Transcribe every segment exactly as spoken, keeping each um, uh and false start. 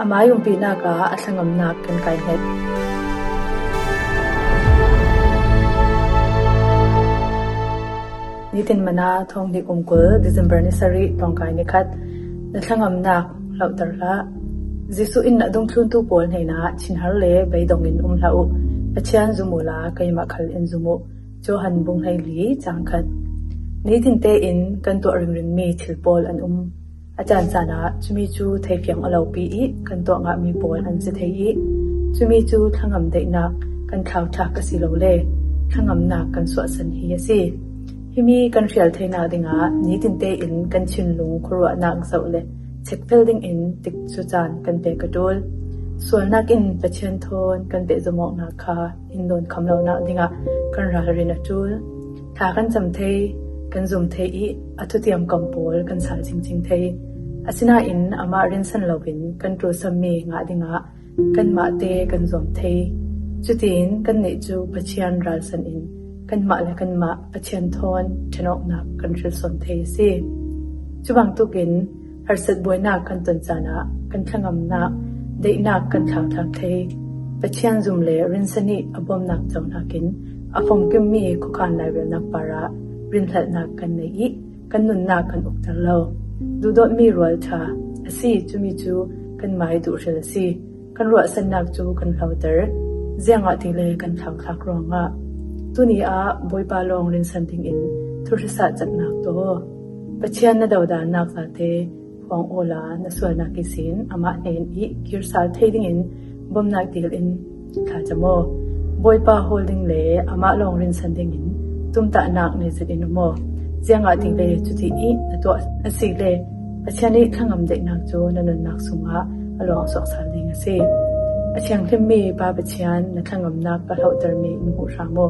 Ama umpihnakah a thlangamnak kan kai hnget. Nitin Manna thawng hnih kum kul, December ni sarih, tawngkai ni khat. Na thlangamnak hlauhter hlah. Jesuh in a dungthluntu pawl hnenah, thinhar le beidong in um hlah uh. Pathian zum uhla keimah khal in zum uh. Johan bung hleili cang khat. Nitinte in kan tuah ringringmi thil pawl an um. A caancaan ah cumi cu theifiang a lopi ih kan tuah ngahmi pawl an si thei ih cumi cu thlangam daihnak kan thlauthlak asilole thlangam nak kan suahsan hi a si. Himi kan hrial theinak dingah nitinte in kan thinlung khuaruahnak zoh le chekfel dingin tikcu caan kan pek a ṭul. Sualnak in Pathian thawn kan pehzom awknak kha in dawn kham lonak dingah kan ralrin a ṭul. Thla kan cam thei, kan zum thei ih a thutiam kam pawl kan sal cingcing thei. Asinain amah rinsan loin kan ṭulsammi ngah dingah kanmah te kan zuam thei. Cutiin kannih cu Pathian ralsan in kanmah le kanmah Pathian thawn ṭhenawknak kan hrilsawn thei a si. Cubangtuk in harsat buainak kan ton caan ah kan thlangamnak daihnak kan thlauthlak thei. Pathian zum le rinsan ih a bawmnak conak in a fongkimmi khuakhan lairelnak parah rinhlelhnak kan nei ih kan nunnak kan ukter lo. Duhdawtmi rualṭha a si cumi cu kanmah ih duhhril a si. Kan ruahsannak cu kan hlauter, ziangahtile kan thlauthlak ruangah. Tuni ah Bawipa lawng rinsan dingin thuhrisah caknak tuah. Pathian na dodalnak zate phuang awla na sualnak ihsin amah hnen ih kir sal thei dingin bawmnak dil in thlacam aw. Bawipa hawl ding le amah lawng rinsan dingin tumtahnak neizet in um aw. Ziangahtile cuti ih na tuah asile Pathian ih thlangam daihnak cu na nunnak sungah a lawng a suak sal ding a si. A thianghlimmi Pa Pathian, na thlangamnak ka hlauhtermi in hmuh hram aw.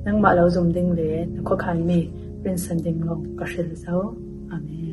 Nangmah lo zum ding le na khuakhanmi rinsan ding lawng ka hril zo. Amen.